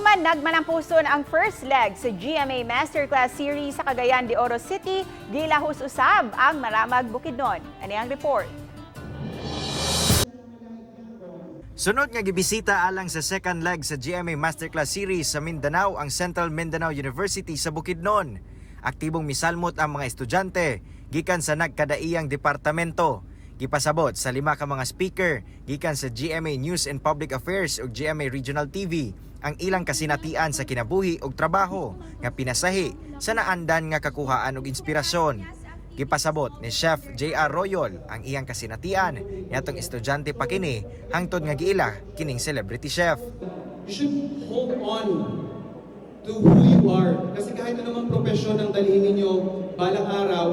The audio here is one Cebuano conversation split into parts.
Human nagmalampuson ang first leg sa GMA Masterclass Series sa Cagayan de Oro City, gilahos usab ang Maramag Bukidnon. Ani ang report. Sunod nga gibisita alang sa second leg sa GMA Masterclass Series sa Mindanao ang Central Mindanao University sa Bukidnon. Aktibong misalmot ang mga estudyante gikan sa nagkadaiyang departamento. Gipasabot sa lima ka mga speaker gikan sa GMA News and Public Affairs ug GMA Regional TV ang ilang kasinatian sa kinabuhi ug trabaho nga pinasahi sa naandan nga kakuhaan og inspirasyon. Gipasabot ni Chef J.R. Royol ang iyang kasinatian niadtong estudyante pa kini hangtod nga giila kining celebrity chef. You should hold on to who you are. Kasi kahit anumang propesyon ang dalhin ninyo balang araw,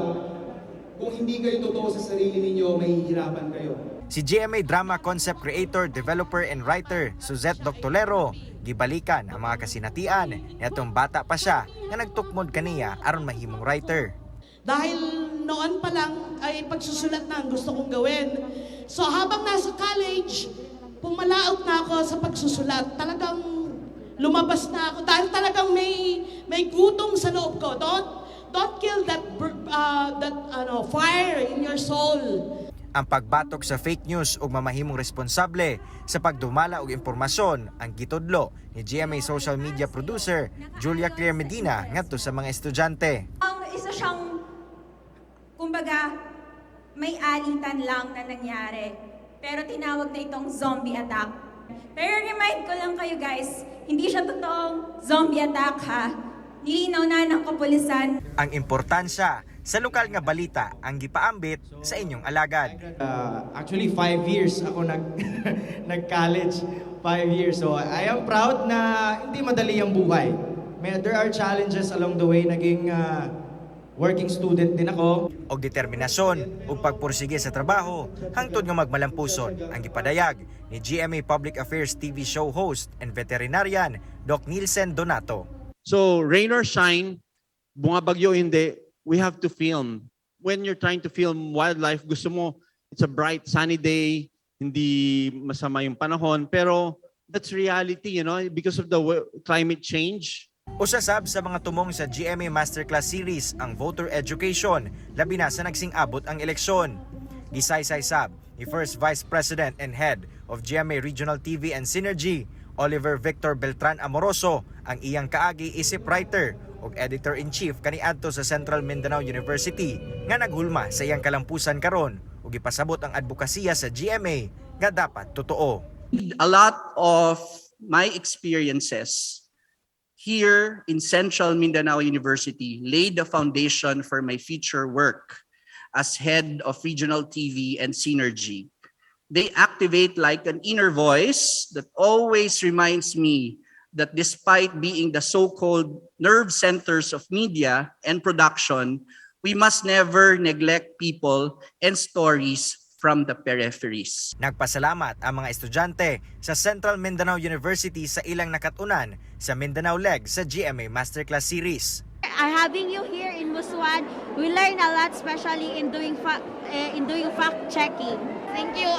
kung hindi kayo totoo sa sarili ninyo, mahihirapan kayo. Si GMA drama concept creator, developer and writer Suzette Doctolero gibalikan ang mga kasinatian niadtong bata pa siya nga nagtukmod kaniya aron mahimong writer. Dahil noon pa lang ay pagsusulat na ang gusto kong gawin. So habang nasa college, pumalaot na ako sa pagsusulat. Talagang lumabas na ako dahil talagang may gutom sa loob ko. Don't kill that ano fire in your soul. Ang pagbatok sa fake news ug mamahimong responsable sa pagdumala og impormasyon ang gitudlo ni GMA social media producer Julia Claire Medina ngadto sa mga estudyante. Ang isa siyang, kumbaga, may alitan lang na nangyari. Pero tinawag na itong zombie attack. Pero remind ko lang kayo, guys, hindi siya totoong zombie attack ha. Nilinaw na ng kapulisan. Ang importansya sa lokal nga balita ang gipaambit sa inyong alagad. Actually, 5 years ako nag-college. 5 years. So, I am proud na hindi madali ang buhay. There are challenges along the way. Naging working student din ako. Og determinasyon ug pagpursige sa trabaho hangtod nga magmalampuson ang gipadayag ni GMA Public Affairs TV show host and veterinarian Doc Nielsen Donato. So rain or shine, bumabagyo o hindi, we have to film. When you're trying to film wildlife, gusto mo, it's a bright sunny day, hindi masama yung panahon, pero that's reality, because of the climate change. Usa sab sa mga tumong sa GMA Masterclass Series ang voter education, labi na sa nagsing-abot ang eleksyon. Gisaysay sab ni First Vice President and Head of GMA Regional TV and Synergy, Oliver Victor Beltran Amoroso, ang iyang kaagi isip writer ug editor-in-chief kaniadto sa Central Mindanao University nga naghulma sa iyang kalampusan karon ug gipasabot ang adbokasiya sa GMA nga dapat totoo. A lot of my experiences here in Central Mindanao University laid the foundation for my future work as head of regional TV and Synergy. They activate like an inner voice that always reminds me that despite being the so-called nerve centers of media and production, we must never neglect people and stories from the peripheries. Nagpasalamat ang mga estudyante sa Central Mindanao University sa ilang nakatunan sa Mindanao Leg sa GMA Masterclass Series. Having you here in Musuan, we learn a lot, especially in doing fact checking. Thank you,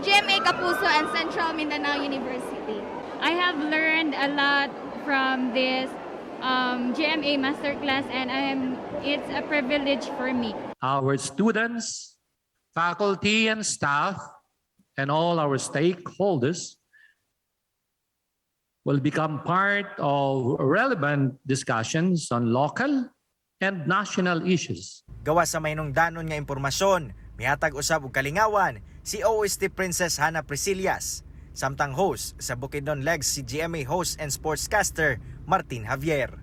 GMA Kapuso and Central Mindanao University. I have learned a lot from this GMA Masterclass and I am it's a privilege for me. Our students, faculty and staff, and all our stakeholders will become part of relevant discussions on local and national issues. Gawa sa mahinungdanon nga impormasyon, mihatag usab og kalingawan si OST Princess Hannah Priscillas. Samtang host sa Bukidnon Legs si GMA host and sportscaster Martin Javier.